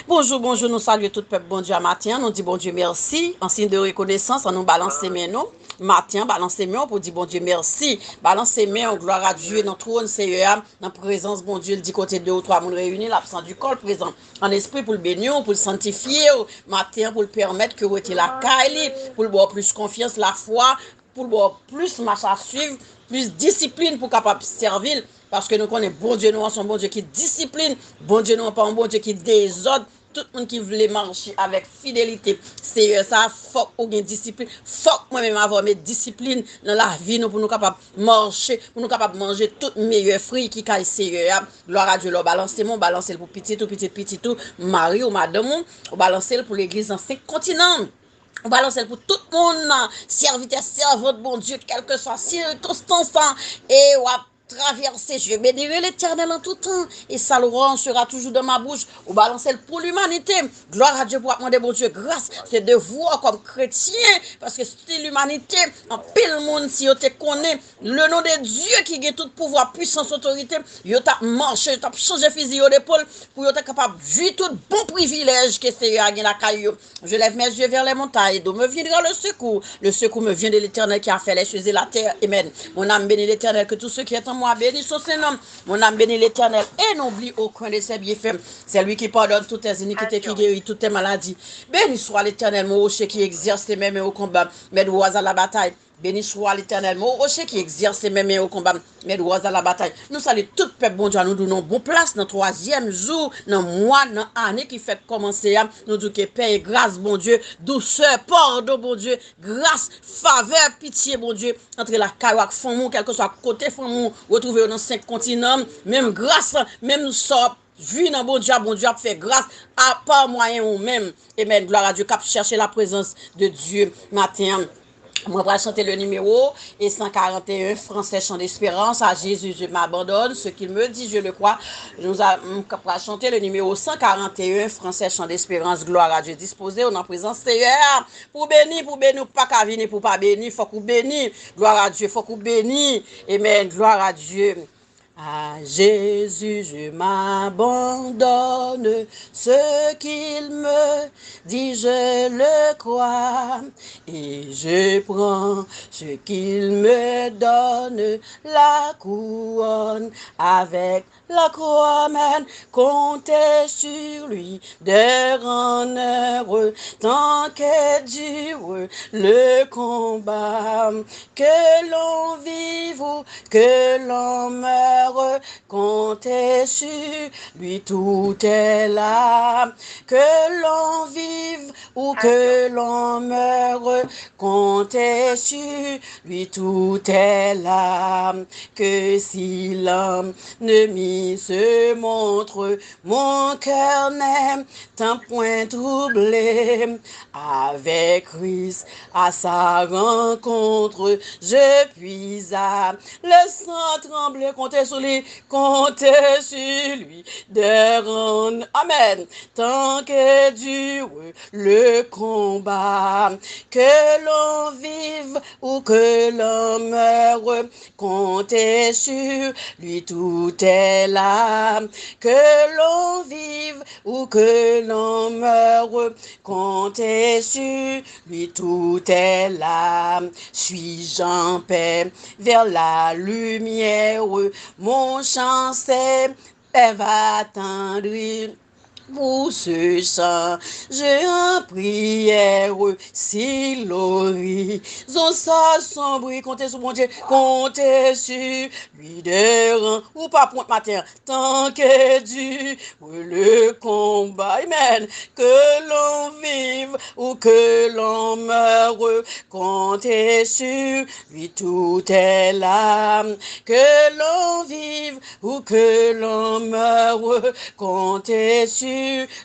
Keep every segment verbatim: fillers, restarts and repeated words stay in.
Bonjou, bonjou, nou salye tout pèp Bondye a maten an. Nou di Bondye mèsi. An siy de rekonesans, ann nou balanse men nou. Maten an, balanse men w pou di Bondye mèsi. Balanse men w, glwa a Dye, nan twòn Seyè a, nan prezans Bondye. L di kote de ou twa moun reyini, l ap santi kò l prezan an espri pou l beni w, pou l sanntifye w. Maten an, pou l pèmèt ke w rete lakay li, pou l ba w plis konfyans, lafwa, pou l ba w plis mach a swiv, plis disiplin pou w kapab sèvi l. Paske nou konnen Bondye nou an se yon Bondye ki disiplin. Bondye nou an pa yon Bondye ki dezòd. Tout moun ki vle mache avèk fidelite Seyè sa, fòk ou gen disiplin. Fòk mwen menm avè w met disiplin nan lavi nou pou nou kapab mache, pou nou kapab manje tout meyè fwi ki kay Seyè a. Glwa a Dye, lè w balanse men w, balanse l pou pitit ou, pitit pitit ou, mari w, madanm ou, ou balanse l pou legliz nan senk kontinan. Ou balanse l pou tout moun, sèvitè, sèvant Bondye, kèlkeswa sikonstans lan, e w ap travèse. Je bénirai l'Éternel en tout temps, et sa louange sera toujours dans ma bouche. Ou balanse l pou limanite. Glwa a Dye, pou w ap mande Bondye gras. Se devwa w kòm kretyen, paske si limanite, anpil moun, si yo te konnen le non de Dye ki gen tout pouvwa, pwisans, otorite, yo t ap mache, yo t ap chanje fizi yo depòl pou yo ta kapab jwi tout bon privilèj ke Seyè a gen lakay yo. Je lève mes yeux vers les montagnes, d'où me viendra le secours? Le secours me vient de l'Éternel qui a fait les cieux et la terre. Amen. Mon âme bénit l'Éternel, que tout ce qui est en moi bénisse son saint nom. Mon âme bénit l'Éternel et n'oublie aucun de ses bienfaits. C'est lui qui pardonne toutes tes iniquités, qui guérit toutes tes maladies. Béni soit l'Éternel, mon rocher qui exerce tes mains au combat, mes doigts à la bataille. Béni soit l'Éternel, mon rocher qui exerce tes mains au combat, mes doigts à la bataille. Nou salye tout pèp Bondye a, nou di w nan bon plas, nan twazyèm jou, nan mwa, nan ane ki fèk kòmanse a. Nou di w ke pè e gras Bondye, dousè, padon Bondye, gras, favè, pitye Bondye, antre lakay ou ak fanmi w, kèlkeswa kote fanmi w retwouve yo nan senk kontinan, menm gras lan, menm sa w ap jwi nan Bondye a, Bondye ap fè gras a pa mwayen ou menm. Amen. Glwa a Dye, k ap chèche la prezans de Dye maten an. Mwen pral chante le numéro et cent quarante et un, Français Chant d'Espérance, à Jésus je m'abandonne, ce qu'il me dit, je le crois. Nou a, m k ap pral chante le numéro cent quarante et un, Français Chant d'Espérance, Glwa a Dye, dispoze w nan prezans Seyè a. Pou beni, pou beni, ou pa ka vini pou pa beni, fòk ou beni. Glwa a Dye, fòk ou beni. Amen. Glwa a Dye. À Jésus je m'abandonne, ce qu'il me dit je le crois, et je prends ce qu'il me donne, la couronne avec la croix, amen. Comptez sur lui de rendre heureux tant que dure le combat. Que l'on vive ou que l'on meure, comptez sur lui, tout est là. Que l'on vive ou que l'on meure, comptez sur lui, tout est là. Que si l'ennemi se montre, mon cœur n'est tant point troublé. Avec Christ à sa rencontre, je puis à le sang trembler. Comptez sur lui, comptez sur lui de rendre. Amen. Tant que dure le combat, que l'on vive ou que l'on meure, comptez sur lui, tout est là. Que l'on vive ou que l'on meure, comptez sur lui, tout est là. Suis-je en paix vers la lumière? Mon chant s'élève attendri. Pour ce chant, je en prière, si l'horizon s'assombrit, comptez sur Bondye, comptez sur lui de rendre, ou pa pwont maten an, tant que dure le combat, amen, que l'on vive ou que l'on meure, comptez sur lui, tout est là, que l'on vive ou que l'on meure, comptez sur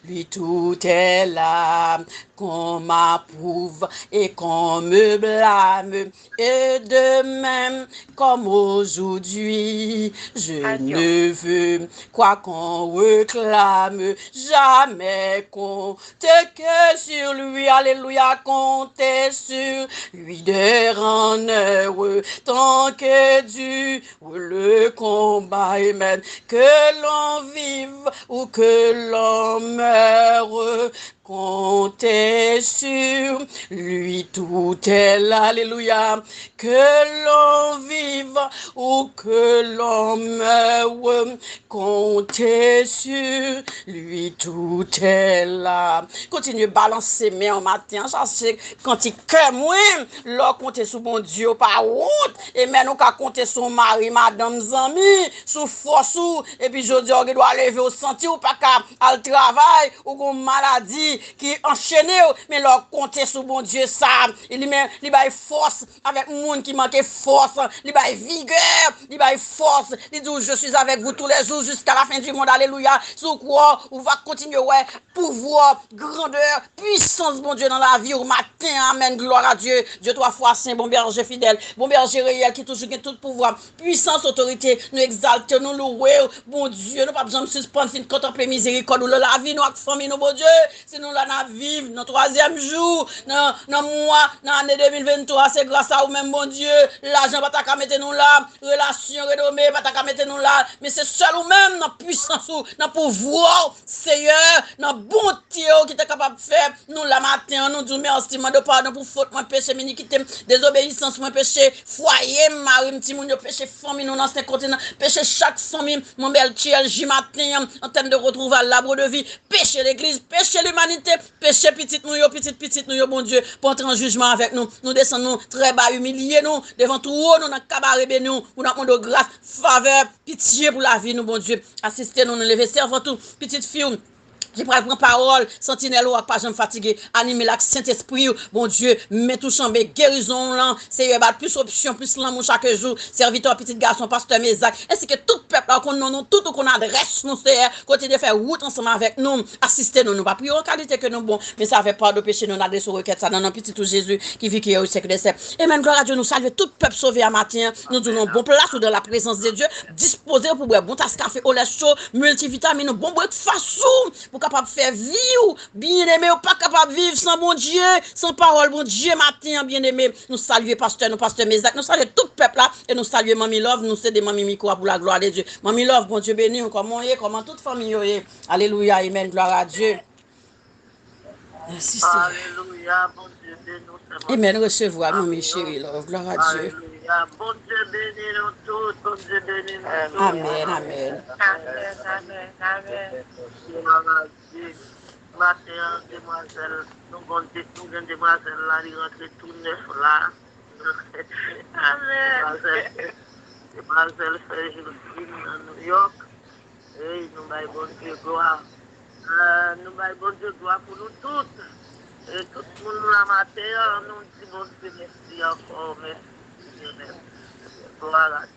lui, tout est là. Qu'on m'approuve et qu'on me blâme, et de même comme aujourd'hui, je ne veux quoi qu'on réclame, jamais compter que sur lui. Alléluia, compter sur Lui dernière en heure, tant que dure le combat, amen. Que l'on vive ou que l'on meure, comptez sur lui, tout est là, alléluia. Que l'on vive ou que l'on meure, comptez sur lui, tout est là. Kontinye balanse men w maten an, sa se kantik kè mwen. Lè w konte sou Bondye, w pa wont. Amen, ou ka konte sou mari, madanm, zanmi, sou fòs ou. Epi jodi a, w gen dwa leve, w santi w pa ka al travay, ou gon maladi ki anchene w. Men lè w konte sou Bondye, sa, li men, li bay fòs avèk moun ki manke fòs. Li bay vigè, li bay fòs. Li di w, je suis avec vous tous les jours jusqu'à la fin du monde. Alelouya. Si w kwè, ou va kontinye wè pouvwa, grandè, pwisans Bondye nan lavi w maten. Amèn. Glwa a Dye. Dye twa fwa sen, bon bèje fidèl, bon bèje reyèl ki toujou gen tout pouvwa, pwisans, otorite. Nou egzalte w, nou louwe w. Bondye, nou p ap janm sispann fin kontanple mizerikòd ou nan lavi nou ak fanmi nou, Bondye. Si nou la, n ap viv nan twazyèm jou, nan, nan mwa, nan ane de mil venntwa, se gras a ou menm, Bondye. Lajan pa ta ka mete nou la, relasyon, renome pa ta ka mete nou la, men se sèl ou menm, nan pwisans ou, nan pouvwa w, Seyè, nan bonte w ki te kapab fè nou la maten an. Nou di w mèsi, mande w padon pou fot mwen, peche m, inikite m, dezobeyisans mwen, peche fwaye m, mari m, timoun yo, peche fanmi nou nan senk kontinan, peche chak fanmi m, manm L T L J maten an, antèn de retrouvailles, Labre de Vie, peche legliz, peche limanite, peche pitit nou yo, pitit pitit nou yo, Bondye, pran tran jijman avèk nou. Nou desann nou trè ba, imilye nou devan twòn ou nan kabare beni w, pou n ap mande w gras, favè, pitye pou lavi nou, Bondye. Asiste nou, nou leve sèvant ou, pitit fi w, ki pral pran pawòl, santinèl ou a k pa janm fatige, anime l ak Sentespri w, Bondye, men touchanbe gerizon w lan, Seyè, ba l plis opsyon, plis lanmou chak jou, sèvitè w, pitit gason, pastè Mezak, ensi ke tout pèp la, ou konn non nou, tout ou konn adrès nou, Seyè, kontinye fè wout ansanm avèk nou, asiste nou, nou pa priye w an kalite ke nou bon, men se avèk padon peche nou, n adrese w rekèt sa nan non pitit ou Jezi, ki viv, ki rèy ou syèk dè syèk. Amen, glwa a Dye, nou salye tout pèp sove a maten an, nou di w nan bon plas ou dans la présence de Dieu, dispoze w pou bwè bon tas kafe olè cho, miltivitamin, bon breakfast ou, pou kapab fè vi w, byeneme, ou pa kapab viv san Bondye, san pawòl Bondye maten an, byeneme. Nou salye pastè nou, pastè Mezak, nou salye tout pèp la, e nou salye Manmi Love, nou sede Manmi mikwo a pou la glwa de Dye. Manmi Love, Bondye beni w, kòman w ye, kòman tout fanmi yo ye? Alelouya, amen, glwa a Dye. Mèsi, Seyè. Alelouya, Bondye beni w, sè Mwen. Amen, resevwa, Manmi cheri, love, glwa a Dye. Alelouya, Bondye beni nou tout, Bondye beni nou tout. Amen, amen. Amen, amen, amen. Glwa a Dye. Maten an, demwazèl, nou gon de, nou gen demwazèl la, li rantre tou nèf la. Amen. Demwazèl, demwazèl fè jou l vin nan New York. Ey, nou bay Bondye glwa. Ah, nou bay Bondye glwa pou nou tout. E tout moun la maten an, nou di Bondye mèsi ankò, mèsi Senyè, mèsi Senyè. Glwa a Dye.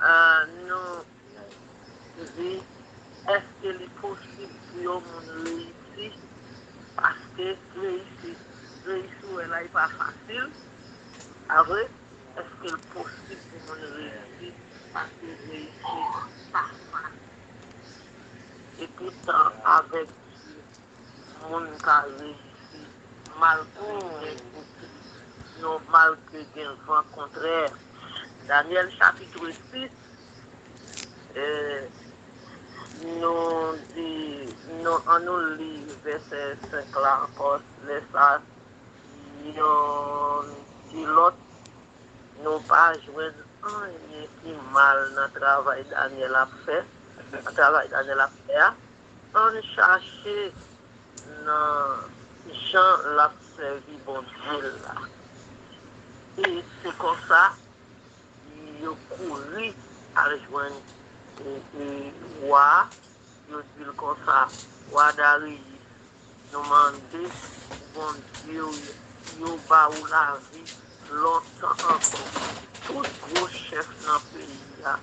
Ah, nou di, èske li posib pou yon moun reyisi? Paske reyisi, reyisi w wè la, li pa fasil. Pa vre? Èske l posib pou moun reyisi? Paske reyisi pa fasil. Epoutan, avèk Dye, moun ka reyisi malgre gen kouti, non, malgre gen van kontrè. Danyèl chapit sis, eh, nou di, nou, ann nou li vèsè senk la ankò. Lè sa, yon di lòt, nou pa jwenn anyen ki mal nan travay Danyèl ap fè, nan travay Danyèl ap fè a. Ann chache nan jan l ap sèvi Bondye l la. E se konsa, yo kouri al jwenn, e, e, wa a, yo di l konsa, Wa Dariyis, nou mande pou Bondye w yo ba ou lavi lontan ankò. Tout gwo chèf nan peyi a,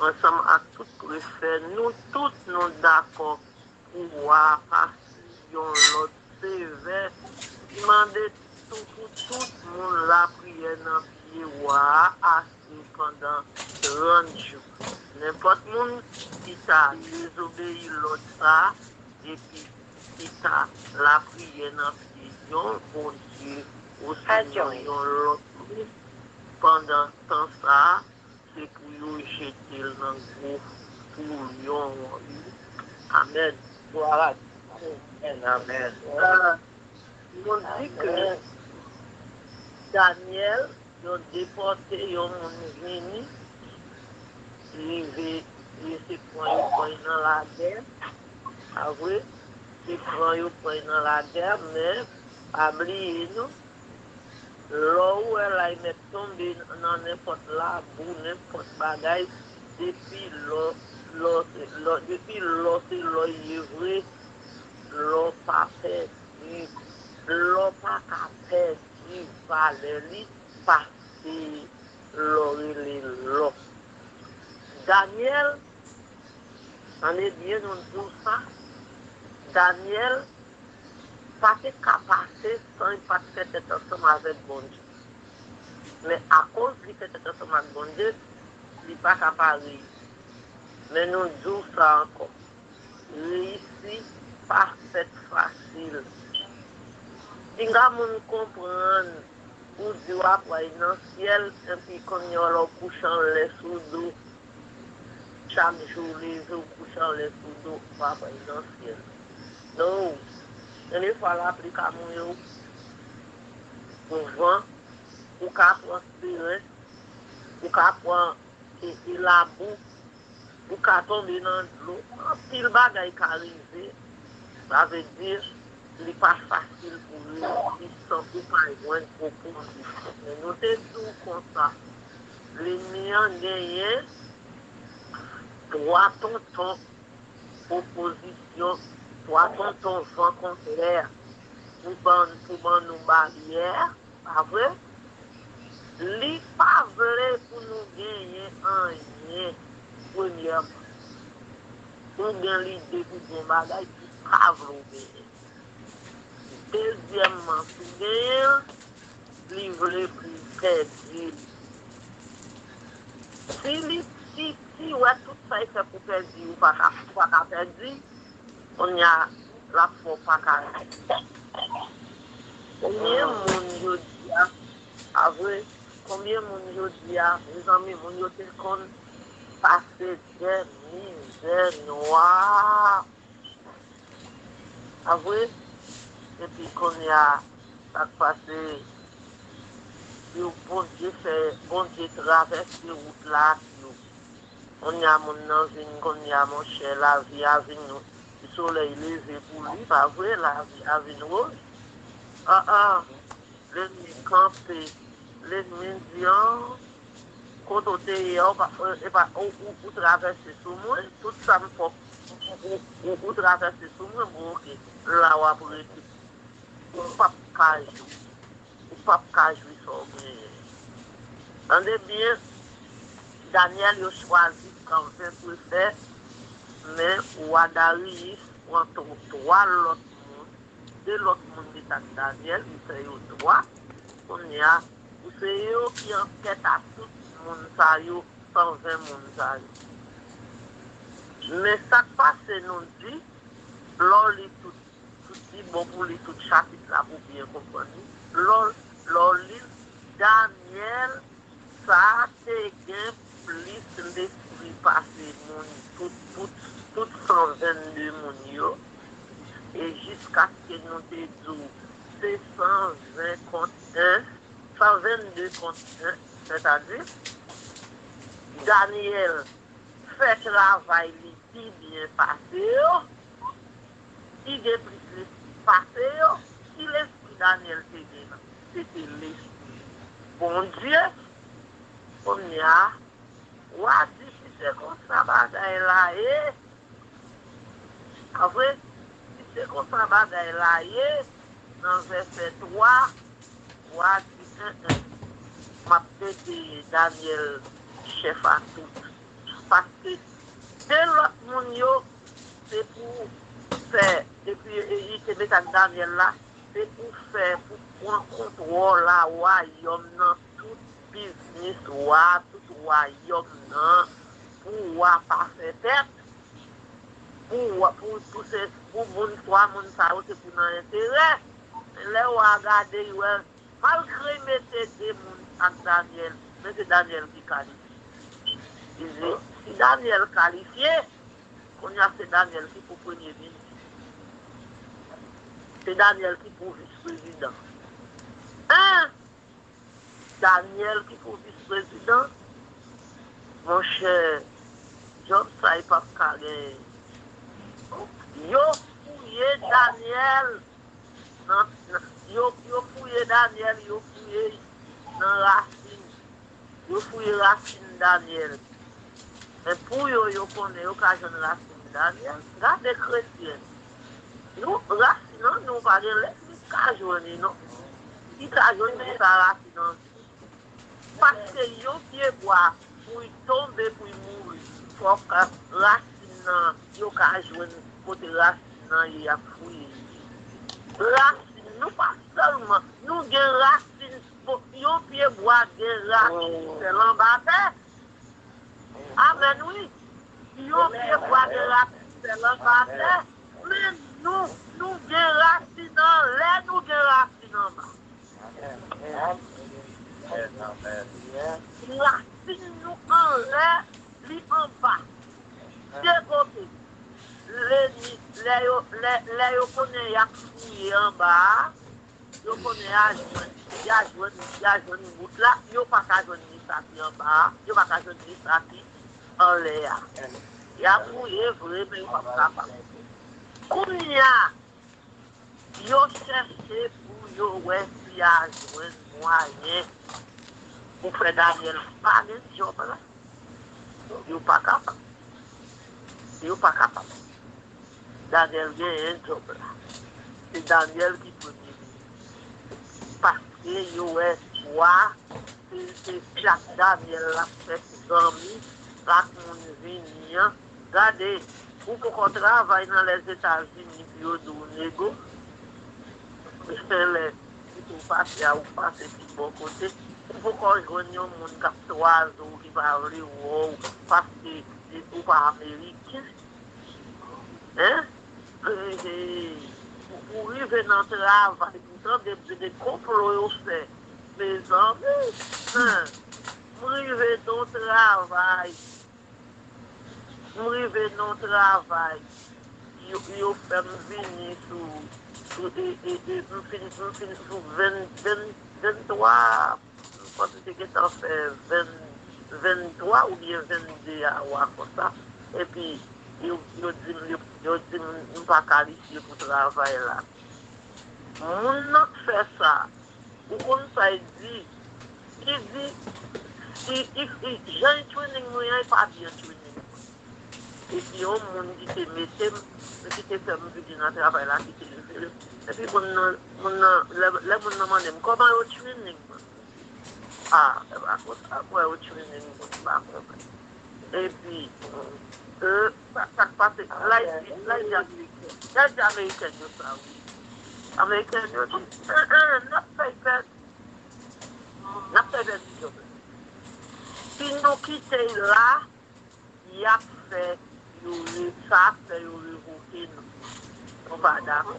ansanm ak tout prefè, nou tout nou dakò pou wa a pase yon lòd sevè ki mande tou pou tout moun lapriyè nan pye wa a ase pandan trant jou. Nenpòt moun ki ta dezobeyi lòd sa a epi ki ta lapriyè nan pye yon bondye Senyè yon lòt moun. Pandan tan sa a, se pou yo jete l nan gwo twou lyon an wi. Amèn. Glwa a Dye. Amèn, amèn. Ah, nou di ke Danyèl, yo depòte yon moun vini, rive, li se pran yo pran nan lagè, pa vre, se pran yo pran nan lagè, men pa bliye non, lò ou wè la, li mèt tonbe nan nenpòt labou, nenpòt bagay, depi lò, lò, lò, depi lò se lò ye vre, lò pa pèdi, lò pa ka pèdi valè li, pase lò rele lò. Danyèl, tande byen, nou di w sa, Danyèl pa te ka pase san li pa t fè tèt ansanm avèk Bondye. Men akoz li fè tèt ansanm ak Bondye, li pa ka pa reyisi. Men nou di w sa ankò, reyisi pa fèt fasil. Pinga moun konprann ou di w ap pral nan syèl, epi kounye a w kouche anlè sou do. Chak jou w leve, w kouche anlè sou do, w ap pral nan syèl. No. Gen de fwa lapli ka mouye w, ou van, ou ka pran seren, ou ka pran e, e labou, ou ka tonbe nan dlo. Anpil bagay ka rive. Sa vle di, li pa fasil pou reyisi san ou pa jwenn opozisyon. Men nou te di w konsa, lènmi an genyen twa tonton opozisyon, twa tonton van kontrè pou ban, pou ban nou baryè. Pa vre? Li pa vle pou nou genyen anyen, premyèman. Ou gen lide pou di yon bagay, li pa vle w genyen. Dezyèmman, si w genyen l, li vle pou w pèdi l. Si li, si, si w wè tout sa l fè pou pèdi, ou pa ka, ou pa ka pèdi, kounye a, l ap fè w pa ka. Konbyen moun jodi a, a vre, konbyen moun jodi a, mezanmi, moun yo te konn pase dè mizè nwa. A vre? Epi kounye a, sa k pase, yo Bondye fè, Bondye travèse wout la ak yo. Kounye a moun nan vin, kounye a monchè, lavi a vin, solèy leve pou li, pa vre, lavi a vin wòz. An an, lènmi kanpe, lènmi di an, kote w te ye a, ou pa, e pa, ou, ou, ou travèse sou mwen, tout sa m fè, ou, ou, ou, ou travèse sou mwen, bon, oke, la w ap rete. Ou p ap ka jwi. Ou p ap ka jwi sa w genyen. Tande byen, Danyèl yo chwazi san ven prefè, men wa Dariyis pran twa lòt moun, de lòt moun li t ak Danyèl, li fè yo twa. Kounye a, pou se yo ki an tèt a tout moun sa yo, san ven moun sa yo. Men sa k pase, nou di, lè w li tout, tout li bon pou li tout chapit la pou byen konprann li. Lè w, lè w li l, Danyèl sa a te gen plis lespri pase moun, tout, tout, tout san vennde moun yo. E jiskaske nou te di w, se san ven kont en, san vennde kont en, sètadi, Danyèl fè travay li pi byen pase yo, ki gen plis lespri pase yo. Ki lespri Danyèl te gen nan? Se te lespri Bondye. Kounye a, w a di, si se konsa bagay la ye, pa vre, si se konsa bagay la ye, nan vèsè twa, w a di, en, en, m ap mete Danyèl chèf a tout. Paske de lòt moun yo, se pou fè, epi e, e, te met ak Danyèl la, se pou fè, pou pran kontwòl a wayòm nan, tout biznis wa, tout wayòm nan, pou wa pa fè pèt, pou wa, pou, pou se, pou moun, twa moun sa yo, se pou nan enterè. Men lè wa gade, li wè Malgre mete de moun ak Daniel, men se Daniel ki kalifye. Li di, si Daniel kalifye, kounye a se Daniel ki pou premye minis. Se Daniel ki pou vis prezidan. Hein? Daniel ki pou vis prezidan? Monchè, djòb sa yo p ap ka genyen. Yo fouye Daniel nan, nan- yo, yo fouye Daniel, yo fouye nan rasin. Yo fouye rasin Daniel. Men pou yo, yo konnen yo ka jwenn rasin Daniel. Gade kretyen. Nou, rasin an nou pa gen lè li ka jwenn li non. Li ka jwenn li sa rasin an. Paske yon pye bwa, pou l tonbe, pou l mouri, fòk rasin nan, yo ka jwenn kote rasin nan ye, y ap fouye. Rasin, nou pa sèlman, nou gen rasin, bon, yon pye bwa gen rasin ki fèl anba tè. Amèn, wi. Yon pye bwa gen rasin ki fèl anba tè. Men nou, nou gen rasin anlè, nou gen rasin anba. Rasin nou anlè, li anba. De kote. Lènmi, lè yo, lè, lè yo konnen y ap fouye anba a, yo konnen y a jwenn, y a jwenn, y a jwenn wout la, yo pa ka jwenn ni sa ki anba a, yo pa ka jwenn ni sa ki anlè a. Y a fouye vre, men yo p ap kapab. Kounye a, yo chèche pou yo wè si y a jwenn mwayen pou fè Daniel pa gen djòb la. Yo pa kapab. Yo pa kapab. Daniel genyen djòb la. Se Daniel ki premye minis. Paske yo wè wa, se, se chak Daniel l ap fè zanmi ak moun vini an. Gade, ou poko travay nan Lèzetazini pou yo di w nego. Lè ou pase a, ou pase pi bò kote. Ou poko jwenn yon moun k ap swaze w, ki pa vle wè w, paske ou pa ameriken. Hein? Ou rive nan travay, ou tande de konplo yo fè. Mezanmi, hein? M rive nan travay. M rive nan travay. Yo, yo fè m vini sou, sou e, e, e, m fin, m fin sou ven, ven, venntwa. M panse te gentan fè ven, venntwa oubyen vennde awa konsa. Epi, yo, yo di m, yo, yo di m, m pa kalifye pou travay la. Moun nan k fè sa, ou konn sa l di? Li di, li, li, li, jan l training mwen an, li pa byen training mwen. Epi, yon moun ki te mete m, ki te fè m vini nan travay la, ki te leve m. Epi, moun nan, moun nan, lè, lè moun nan mande m, kòman yo training mwen? Ah, e pa konsa, mwen yo training moun, m pa konprann. Epi, euh, sa, sa k pase, l a di, l a di ameriken, l a di ameriken yo sa, wi. Ameriken yo di, en, en, n ap fè y pèdi. N ap fè y pèdi djòb la. Si nou kite y la, y ap fè yo re-, sa ap fè yo revoke nou. Nou pa dakò.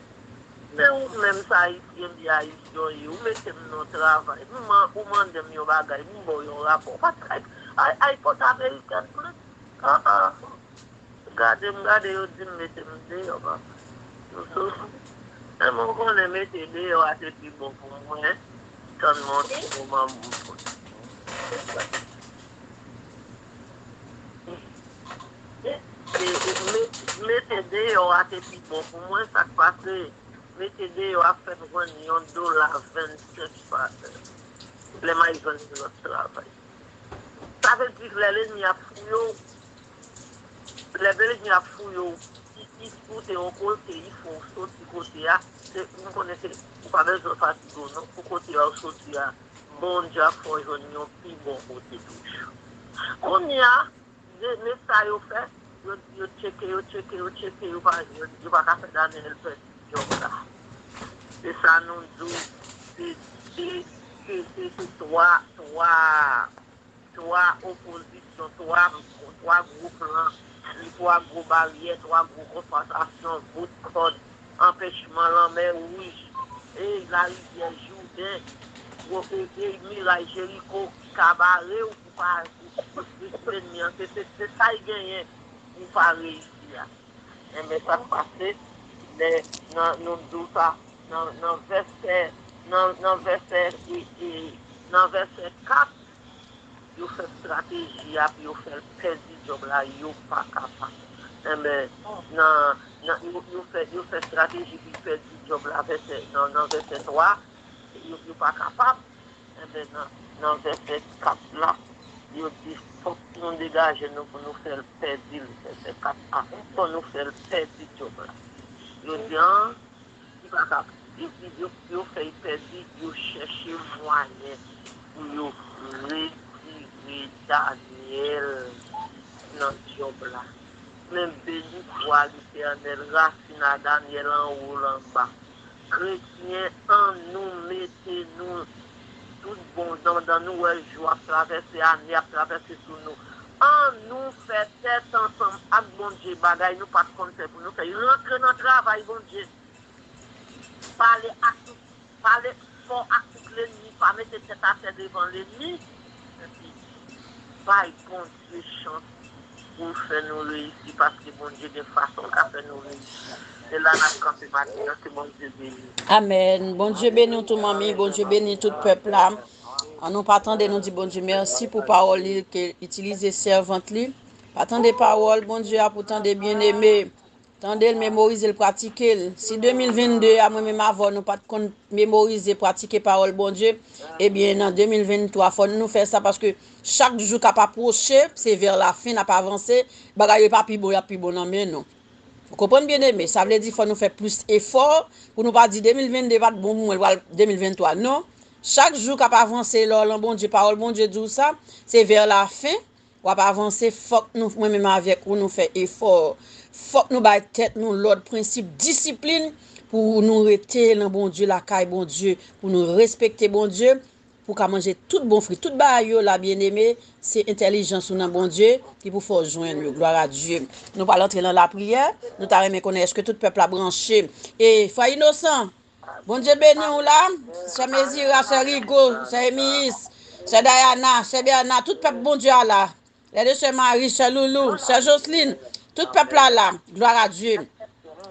Men ou menm sa Ayisyen, m di Ayisyen w ye, ou mete m nan travay, m man-, ou mande m yon bagay, m ba w yon rapò. Paske ay, ay, ay pot amerikèn plis. Ah, ah. Gade m, gade yo di m mete m deyò, papa. M soufri. Men mwen konnen mete deyò a te pi bon pou mwen. Tann mwen ti moman m pou. E, e, met-, mete deyò a te pi bon pou mwen, sa k pase, mete deyò a fè m jwenn yon dola vennsenk pa lè, lè m al jwenn yon lòt travay. Sa vle di lè lènmi ap fouye w, lè lènmi ap fouye w, li, li pouse w yon kote, li fè w soti kote a, se, m konnen se, ou pa bezwen fatige w non, pou kote a ou soti a, Bondye ap fè w jwenn yon pi bon kote toujou. Kounye a, de, men sa yo fè, yo, yo tcheke, yo tcheke, yo tcheke, yo pa, yo, yo pa ka fè Daniel pèdi djòb la. Se sa nou di w, se, se, se, se, se twa, twa, twa opozisyon, twa, twa gwo plan, twa gwo baryè, twa gwo konfwontasyon, bout kòd, anpèchman Lanmè Wouj, e Larivyè Jouden, gwo, e, e, miray Jeriko ki ka bare w pou pa, pou, pou, pou lènmi an. Se, se, se sa l genyen pou pa reyisi a. Enben, sa k pase, lè nan, nou di w sa, nan, nan vèsè, nan, nan vèsè, e, e, nan vèsè kat, yo fè estrateji a pou yo fè l pèdi djòb la, yo pa kapab. Enben, nan, nan, yo, yo fè, yo fè estrateji pou yo pèdi djòb la, vèsè, nan, nan vèsè twa, yo, yo pa kapab. Enben, nan, nan vèsè kat la, yo di, fòk nou degaje nou pou nou fè l pèdi l. Vèsè kat a, fòk nou fè l pèdi djòb la. Yo di, an, li pa ka, yo, yo, yo fè l pèdi, yo chèche mwayen pou yo retire Danyèl nan djòb la. Men beni swa Letènèl, rasin a Danyèl anwo l anba. Kretyen, an nou mete nou tout bon, dan, dan nou wè jou ap travèse, ane ap travèse sou nou. An nou fè tèt ansanm ak Bondye, bagay nou pa t konn fè pou nou fè. Rantre nan travay Bondye. Pale ak tout, pale fò ak tout lènmi, pa mete tèt atè devan lènmi. Epi, bay Bondye chans pou l fè nou reyisi, paske Bondye gen fason l ka fè nou reyisi. Se la n ap kanpe maten an, ke Bondye beni. Amèn. Bondye beni w tou, manmi. Bondye beni tout pèp la. An nou pa tande, nou di Bondye mèsi pou pawòl li ke itilize sèvant li. Pa tande pawòl Bondye a pou tande, byeneme. Tande l, memorize l, pratike l. Si de mil vennde a, mwen menm avè w, nou pa t konn memorize, pratike pawòl Bondye, ebyen, nan de mil venntwa, fò nou fè sa, paske chak jou k ap apwoche, se vè lafen, n ap avanse, bagay yo pa pi bon, y ap pi bon nan men nou. Ou konprann, byeneme? Sa vle di, fò nou fè plis efò, pou nou pa di de mil vennde pa t bon pou mwen, l pral de mil venntwa. Non. Chak jou k ap avanse, lè w lan Bondye, pawòl Bondye di w sa, se vè lafen, w ap avanse, fòk nou, mwen menm avèk ou, nou fè efò. Fòk nou bay tèt nou lòd, prensip, disiplin, pou nou rete nan Bondye, lakay Bondye, pou nou respekte Bondye, pou ka manje tout bon fri. Tout bagay yo la, byeneme, se entèlijans ou nan Bondye ki pou fè w jwenn yo. Glwa a Dye. Nou pral antre nan lapriyè. Nou ta renmen konnen èske tout pèp la branche. E, frè Inosan, Bondye beni w la. Sè Mezira, sè Rigo, sè Emiyis, sè Dayana, sè Bèna, tout pèp Bondye a la. Lè de sè Mari, sè Loulou, sè Joslin, tout pèp la la. Glwa a Dye.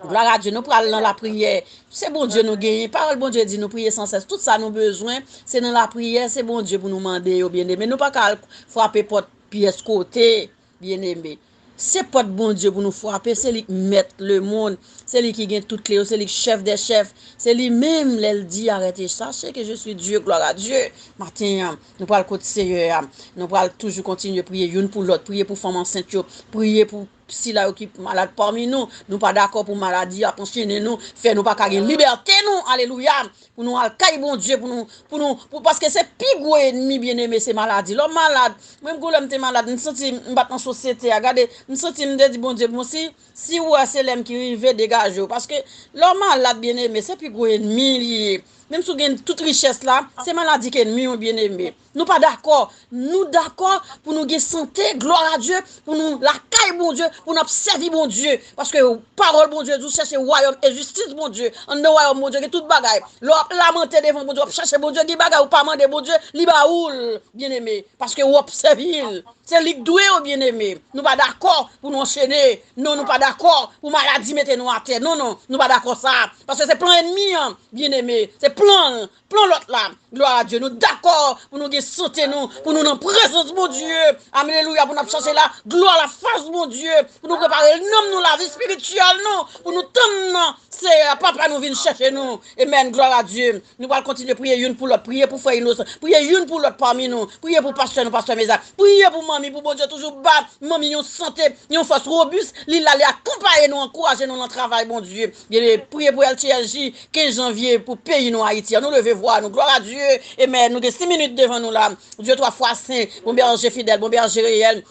Glwa a Dye. Nou pral nan lapriyè. Se Bondye nou genyen. Pawòl Bondye di nou priye san sès. Tout sa nou bezwen, se nan lapriyè, se Bondye pou nou mande yo, byeneme. Nou pa ka al frape pòt pyès kote, byeneme. Se pòt Bondye pou nou frape, se li k mèt lemonn, se li ki gen tout kle yo, se li k chèf dè chèf, se li menm lè l di arrêtez, sachez que je suis Dieu, gloire à Dieu. Maten an, nou pral kot Seyè a, nou pral toujou kontinye priye youn pou lòt, priye pou fanm ansent yo, priye pou sila yo ki malad pami nou, nou pa dakò pou maladi ap anchene nou, fè nou pa ka gen libète nou, alelouya. Pou nou al kay Bondye, pou nou, pou nou, pou, paske se pi gwo ènmi, byeneme, se maladi. Lè w malad, mwen menm, gon lè m te malad, m santi m pa t nan sosyete a. Gade, m santi m te di Bondye, bon, si, si w wè se lè m ki rive, degaje w. Paske lè w malad, byeneme, se pi gwo ènmi li ye. Menm si w gen tout richès la, se maladi ki ènmi w, byeneme. Nou pa dakò. Nou dakò pou nou gen sante, glwa a Dye, pou nou lakay Bondye, pou n ap sèvi Bondye. Paske pawòl Bondye di w chèche wayòm e jistis Bondye. Anndan wayòm Bondye gen tout bagay. Lè w ap lamante devan Bondye, w ap chèche Bondye, gen bagay ou pa mande Bondye, li ba ou l, byeneme. Paske w ap sèvi l. Se li k dwe yo, byeneme. Nou pa dakò pou nou anchene. Non, nou pa dakò pou maladi mete nou atè. Non, non, nou pa dakò sa. Paske se plan ènmi an, byeneme. Se plan l. Plan lòt la. Glwa a Dye. Nou dakò pou nou gen sante nou, pou nou nan prezans Bondye. Alelouya, pou n ap chache la glwa, la fas Bondye, pou nou prepare nanm nou, lavi espirityèl nou, pou nou tann nan Seyè, Papa nou vin chèche nou. Amen, glwa a Dye. Nou pral kontinye priye youn pou lòt, priye pou frè Inosan, priye youn pou lòt pami nou, priye pou pastè nou, pastè Mezak, priye pou manmi, pou Bondye toujou ba manmi yon sante, yon fòs wobis, li la, li akonpaye nou, ankouraje nou nan travay Bondye. Byeneme, priye pou L T L J, kenz janvye, pou peyi nou, Ayiti. An nou leve vwa nou. Glwa a Dye. Amen. Nou gen sis minit devan nou la. Dye twa fwa sen, bon bèje fidèl, bon bèje reyèl.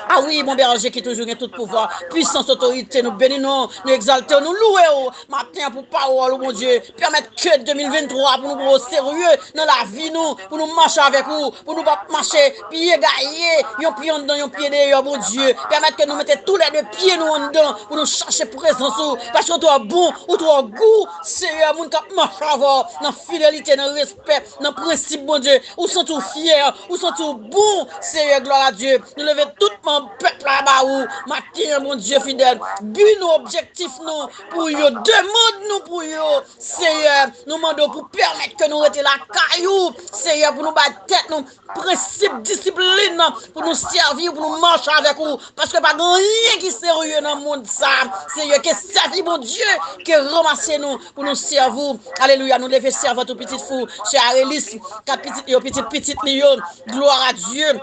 Ah wi, bon bèje ki toujou gen tout pouvwa, pwisans, otorite, nou beni non, nou egzalte w, nou louwe w maten an pou pawòl ou, Bondye. Pèmèt ke de mil venntwa pou nou pran w oserye nan lavi nou, pou nou mache avèk ou, pou nou pa mache pye gaye, yon pye anndan, yon pye deyò, Bondye. Pèmèt ke nou mete toulède pye nou anndan pou nou chache prezans ou, paske ou twò bon, ou twò gou, Seyè, moun k ap mache avè w nan fidelite, nan respè, nan prensip, Bondye. Ou santi w fyè, ou santi w bon, Seyè, glwa a Dye. Nou leve tout manm pèp la ba ou, maten an, Bondye fidèl. Bi nou, objektif nou pou yo, demann nou pou yo, Seyè, nou mande w pou pèmèt ke nou rete lakay ou, Seyè, pou nou bay tèt nou prensip, disiplin, pou nou sèvi w, pou nou mache avèk ou, paske pa gen anyen ki serye nan mond sa, Seyè, ke sèvi Bondye, ke ranmase nou pou nou sèvi w. Alelouya, nou leve sèvant ou, pitit fi w, sè Arelis, kat pitit yo, pitit pitit li yo, glwa a Dye.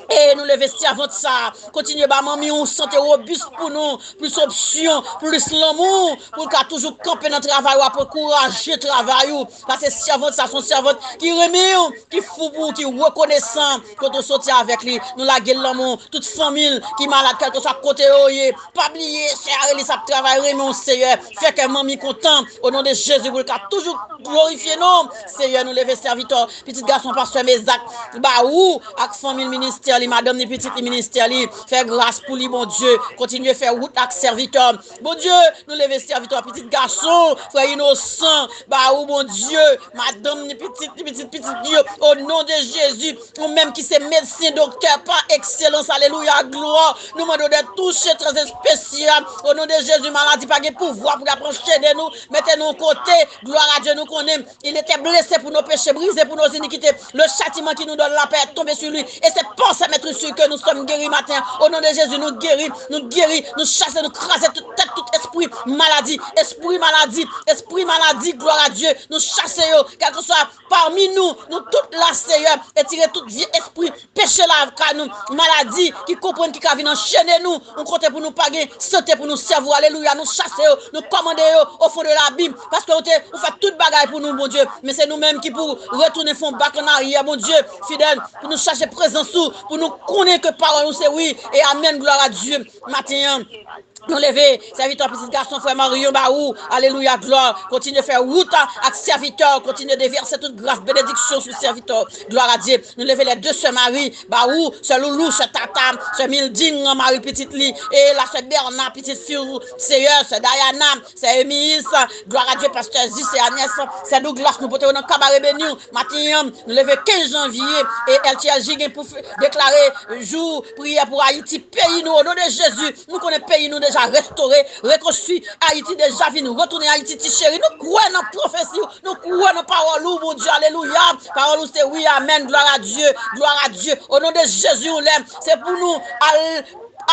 E nou leve sèvant sa, kontinye ba manmi yon sante wobis pou nou, plis opsyon, plis lanmou, pou l ka toujou kanpe nan travay ou, ap ankouraje travay ou. Paske sèvant sa se yon sèvant ki renmen w, ki fou pou ou, ki rekonesan kote w soti avèk li. Nou lage l lanmou, tout fanmi l ki malad, kèlkeswa kote yo ye. Pa bliye, sè Arelis ap travay, renmen w, Seyè. Fè kè manmi kontan, o non de Jezi, pou l ka toujou glorifye non w. Seyè, nou leve sèvitè w, pitit gason pastè Mezak, ba ou, ak fanmi l, ministè li, madanm li, pitit li, ministè li. Fè gras pou li, Bondye. Kontinye fè wout ak sèvitè w. Bondye, nou leve sèvitè w, pitit gason, frè Inosan, ba ou, Bondye, madanm li, pitit li, pitit pitit li yo, o non de Jezi, ou menm ki se medsen, doktè pa ekselans, alelouya, glwa, nou mande w de touche trè espesyal, o non de Jezi, maladi pa gen pouvwa pou l ap anchene nou, mete nou yon kote, glwa a Dye, nou konnen, il était blessé pour nos péchés, brisé pour nos iniquités, le châtiment qui nous donne la paix est tombé sur lui, et c'est par ses meurtrissures que nous sommes guéris maten an, o non de Jezi, nou geri, nou geri, nou chase, nou kraze tout tèt, tout espri maladi, espri maladi, espri maladi, glwa a Dye, nou chase yo, kèlkeswa pami nou, nou tout la, Seyè, etire tout vye espri peche lakay nou, maladi ki konprann ki ka vin anchene nou, yon kote pou nou pa gen sante pou nou sèvi w, alelouya, nou chase yo, nou kòmande yo, o fon de labim, paske ou te, ou fè tout bagay pou nou, Bondye, men se nou menm ki pou retounen fè yon bak an aryè, Bondye, fidèl, pou nou chache prezans ou, pou nou konnen ke pawòl ou se wi e amèn, glwa a Dye, maten an. Nou leve sèvitè pitit gason frè Marion ba ou. Alelouya, glwa. Kontinye fè wout ak sèvitè w. Kontinye devèse tout gras, benediksyon sou sèvitè w. Glwa a Dye. Nou leve lè de sè Mari ba ou. Sè Loulou, sè Tata, sè Milding, mari pitit li. E la sè Bèna, pitit fi w. Seyè, sè Dayana, sè Emis. Glwa a Dye, pastè Zi, sè Agnes, sè Douglas. Nou pote yo nan kabare beni w. Maten an, nou leve kenz janvye. E L T L J gen pou deklare jou priyè pou Ayiti, peyi nou. O non de Jezi, nou konnen peyi nou deja restore, rekonstwi. Ayiti deja vin retounen Ayiti, ti cheri. Nou kwè nan pwofesi w, nou kwè nan pawòl ou, Bondye, alelouya. Pawòl ou se wi, amèn, glwa a Dye, glwa a Dye. O non de Jezi, ou lè, se pou nou al,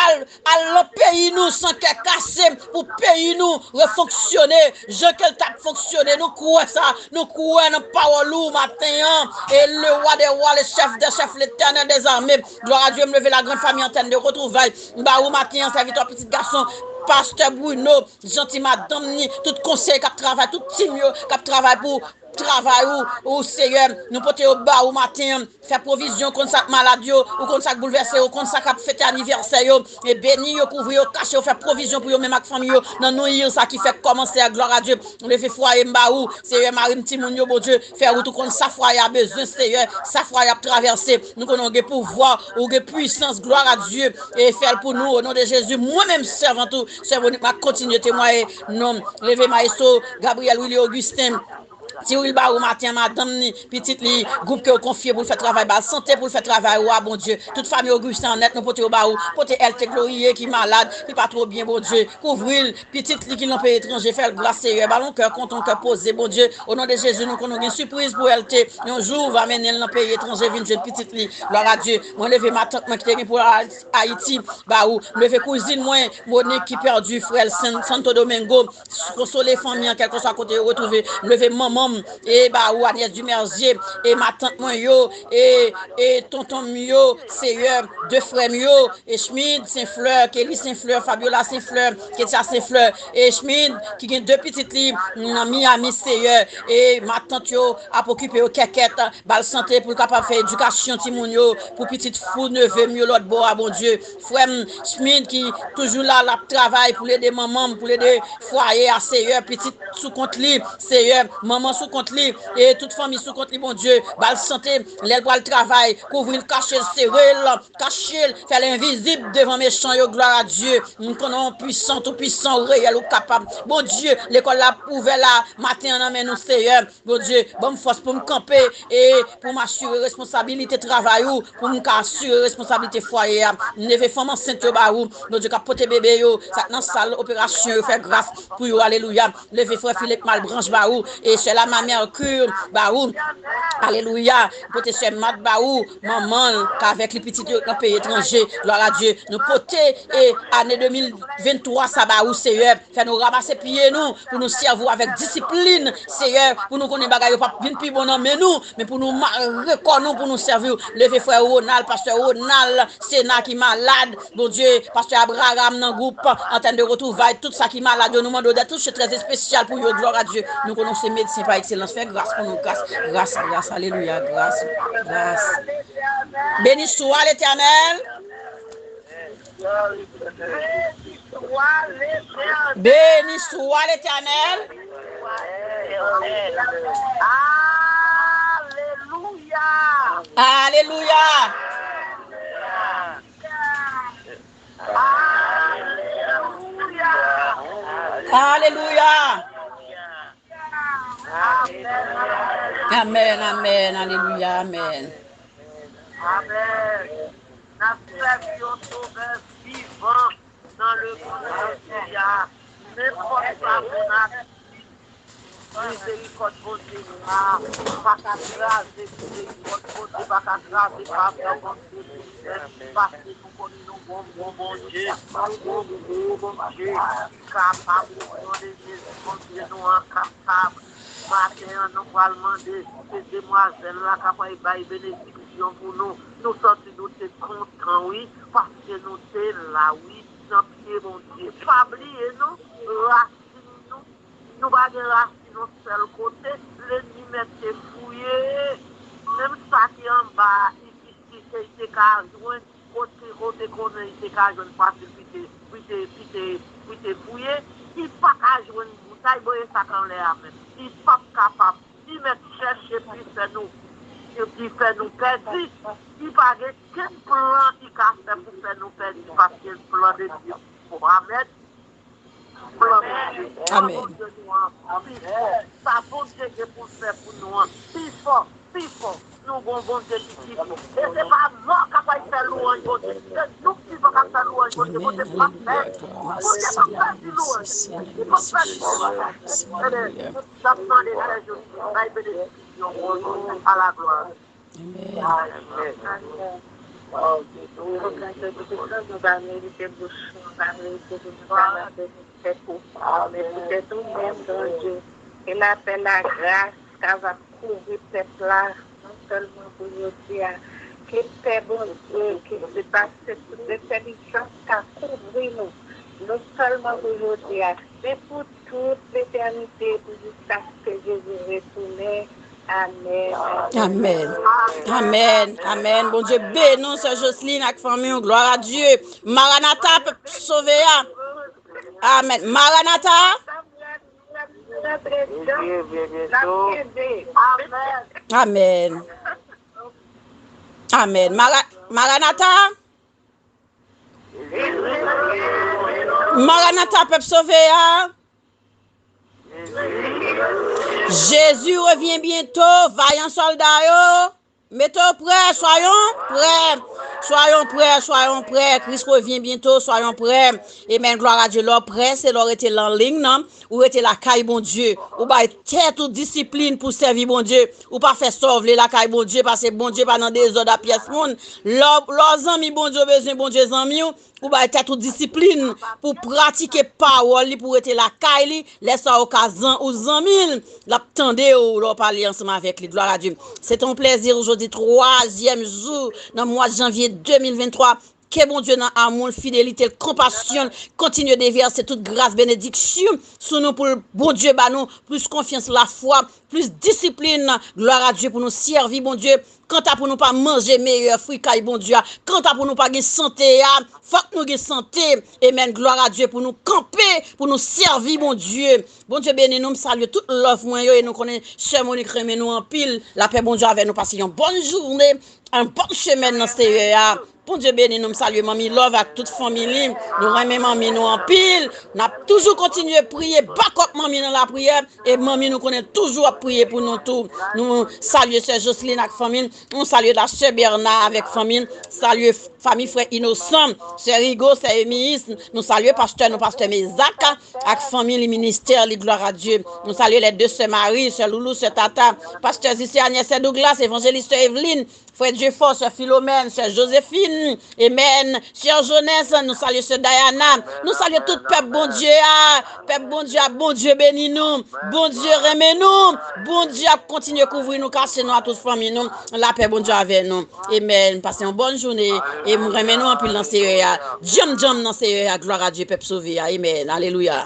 al, al nan peyi nou san kè kase, pou peyi nou refonksyone, jan ke l t ap fonksyone. Nou kwè sa, nou kwè nan pawòl ou maten an. E le wa de wa, le chèf de chèf, Letènèl dezame. Glwa a Dye, m leve la grann fanmi Antèn de Retrouvay. M ba ou maten an, sèvitè pitit gason, pastè Bruno, janti madanm ni, tout konsèy k ap travay, tout tim yo k ap travay pou travay ou, ou Seyè. Nou pote yo ba ou maten an. Fè pwovizyon, konn sa k malad yo, ou konn sa k boulvèse yo, ou konn sa k ap fete anivèsè yo. E beni yo, kouvri yo, kache yo, fè pwovizyon pou yo menm ak fanmi yo. Nan nou il sa ki fèk kòmanse a, glwa a Dye. Leve fwaye m ba ou, Seyè, mari m, timoun yo, Bondye, fè wout ou konn sa fwaye a bezwen, Seyè, sa fwaye ap travèse. Nou konnen ou gen pouvwa, ou gen pwisans, glwa a Dye, e fè l pou nou, o non de Jezi. Mwen menm, sèvant ou, sè Monik, m ap kontinye temwaye non m. Leve mayestwo Gabriel Willy Augustin, Ti Wil ba ou maten an, madanm ni, pitit li, gwoup ke ou konfye pou l fè travay, ba l sante pou l fè travay ou a, Bondye. Tout fanmi Augustin an nèt, nou pote yo ba ou. Pote L T Glorie ki malad, li pa twò byen, Bondye. Kouvri l, pitit li ki nan peyi etranje, fè l gras, Seyè. Ba l yon kè kontan, yon kè poze, Bondye. O non de Jezi, nou konnen w gen sipriz pou L T. Yon jou, ou va mennen l nan peyi etranje, vin jwenn pitit li. Glwa a Dye. Mwen leve matant mwen ki te gen pou Ayiti, ba ou. M leve kouzin mwen, Monique, ki pèdi frè l San-, Santo Domingo. Konsole fanmi an, kèlkeswa kote yo retwouve. M leve manman e ba ou, Agnès Dumerzier, e matant mwen yo, e, e tonton m yo, Seyè, de frè m yo, e Schmid Saint Fleur, Kelly Saint Fleur, Fabiola Saint Fleur, Ketia Saint Fleur, e Schmid ki gen de pitit li nan Miami, Seyè, e matant yo ap okipe yo kèkèt, ba l sante pou l kapab fè edikasyon timoun yo, pou pitit fou neve m yo lòt bò a, Bondye. Frè m Schmid ki toujou la, l ap travay pou l ede manman m, pou l ede fwaye a, Seyè, pitit sou kont li, Seyè, manman sou kont li, e tout fanmi sou kont li, Bondye, ba l sante, lè l pral travay, kouvri l, kache l, sere l, kache l, fè l envizib devan mechan yo, glwa a Dye. M konnen w pwisan, tou pwisan, w reyèl, ou kapab. Bondye, lekòl la ap ouvè la, maten an nan men nou, Seyè. Bondye, ban m fòs pou m kanpe e pou m asire responsabilite travay ou, pou m ka asire responsabilite fwaye a. M leve fanm ansent yo ba ou, Bondye, k ap pote bebe yo, sa k nan sal operasyon yo, fè gras pou yo, alelouya. Leve frè Philippe Malbranche ba ou, e sè Lama Mercure ba ou, alelouya. Pote sè Mat ba ou, manman l, k avèk li pitit yo nan peyi etranje, glwa a Dye. Nou pote e ane de mil venntwa sa ba ou, Seyè. Fè nou ranmase pye nou pou nou sèvi w avèk disiplin, Seyè, pou nou konnen bagay yo p ap vin pi bon nan men nou, men pou nou mare kò nou pou nou sèvi w. Leve frè Ronald, pastè Ronald Sena ki malad, Bondye, pastè Abraham nan gwoup Antenne de Retrouvailles, tout sa ki malad yo, nou mande w de touche trè espesyal pou yo, glwa a Dye. Nou konnen w se medsen pa ekselans, fè gras pou nou, gras, gras, gras, alelouya, gras, gras. Beni swa Letènèl. Beni swa Letènèl. Alelouya. Alelouya. Alelouya. Amèn, amèn, alelouya, amèn. Amèn. N ap sèvi yon Sovè vivan nan lemonn jodi a. Nenpòt sa moun ap di, mizerikòd Bondye a pa ka kraze, mizerikòd Bondye pa ka kraze, favè Bondye sou tè, paske nou konnen nou gon bon Bondye, nou gon gwo Bondye ki kapab, o non de Jezi, Bondye nou an kapab. Maten an, nou pral mande, se demwazèl la k ap bay benediksyon pou nou. Nou santi nou te kontan, wi, paske nou te la, wi, nan pye Bondye. Pa bliye, non, rasin nou, nou pa gen rasin yon sèl kote, lènmi mèt te fouye, menm sa ki anba a, i ki te ka jwenn kote, kote konnen li te ka jwenn fasil, pou te, pou te, pou te, pou te fouye, li pa ka jwenn boutay, voye sa k anlè a menm. Li p ap kapab. Li mèt chèche pou fè nou, pou fè nou pèdi. Li pa gen kenn plan li ka fè pou fè nou pèdi, paske plan de Dye pwomèt. Amèn. Sa Bondye nou an pi fò. Sa Bondye gen pou l fè pou nou an pi fò, pi fò. Nou gon Bondye ki pi fò. E se pa mò k ap al fè lwanj Bondye. Se nou ki vivan k ap fè lwanj Bondye. Bondye p ap pèdi. Bondye p ap pèdi lwanj. Li p ap pèdi lwanj. Ebyen, n ap mande Sè Jezi bay benediksyon pou nou a la glwa. Amèn. Amèn. Amèn. Papa, nou pa merite bouch nou, nou pa merite pou nou ta nan benediksyon. Men poutèt ou menm, Bondye, ke lapè lagras kapab kouvri pèp la, non sèlman pou jodi a. Ke pè Bondye, ki depase tout entèlijans, ka kouvri nou, non sèlman pou jodi a, men pou tout letènite, pou jiskaske Jezi retounen. Amèn. Amèn. Amèn. Amèn. Bondye beni w, sè Joseline ak fanmi w. Glwa a Dye. Maranata, pèp sove a. Amèn. Maranata. Amèn. Amèn. Mara-, Maranata. Maranata, pèp sove a. Jésus revient bientôt, vayan sòlda yo. Mete w prè, soyons prêts. Soyons prêts, soyons prêts. Christ revient bientôt, soyons prêts. Amen. Gloire à Dieu. Lè w prè, se lè w rete nan liy nan, ou rete lakay Bondye. Ou bay tèt ou disiplin pou sèvi Bondye. Ou pa fè sa w vle lakay Bondye, paske Bondye pa nan dezòd a pyès moun. Lè w, lè w zanmi Bondye, ou bezwen Bondye zanmi w, ou bay tèt ou disiplin pou pratike pawòl li, pou rete lakay li. Lè sa ou ka zan, ou zanmi l, l ap tande w lè w pale ansanm avèk li. Gloire à Dieu. C'est un plaisir aujourd'hui, twazyèm jou nan mwa janvye de mil venntwa. Ke Bondye nan amou l, fidelite l, konpasyon l kontinye devèse tout gras, benediksyon sou nou, pou l, Bondye ba nou plis konfyans, lafwa, plis disiplin. Gloire à Dieu, pou nou sèvi Bondye. Kanta pou nou pa manje meyè fwi kay Bondye a, kanta pou nou pa gen sante a, fòk nou gen sante. Amen. Gloire à Dieu, pou nou kanpe, pou nou sèvi Bondye. Bondye beni nou, m salye tout love mwen yo, e nou konnen sè Monique renmen nou anpil. Lapè Bondye avè nou, pase yon bòn jounen, yon bòn semèn nan Seyè a. Bondye beni nou, m salye manmi Love ak tout fanmi li. Nou renmen manmi nou anpil. N ap toujou kontinye priye, back up manmi nan lapriyè. E manmi nou konnen toujou ap priye pou nou tou. Nou salye sè Joseline ak fanmi l. Nou salye la sè Bernard avèk fanmi l. Salye fanmi frè Inosan, sè Rigo, sè Emis. Nou salye pastè nou, pastè Mezak ak fanmi li, ministè li, gloire à Dieu. Nou salye les deux sè Marie, sè Loulou, sè Tata, pastè Zise, Agnès, sè Douglas, evanjelis sè Eveline, frè Djefò, sè Filomèn, sè Josephine, amen, sè Jonès, nou salye sè Diana, nou salye tout pèp Bondye a, pèp Bondye a, Bondye beni nou, Bondye renmen nou, Bondye ap kontinye kouvri nou, kache nou a tout fanmi nou, lapè Bondye avè nou, amen, pase yon bòn jounen, e m renmen nou anpil nan Seyè a, djanm djanm nan Seyè a, gloire à Dieu, pèp sove a, amen, alelouya.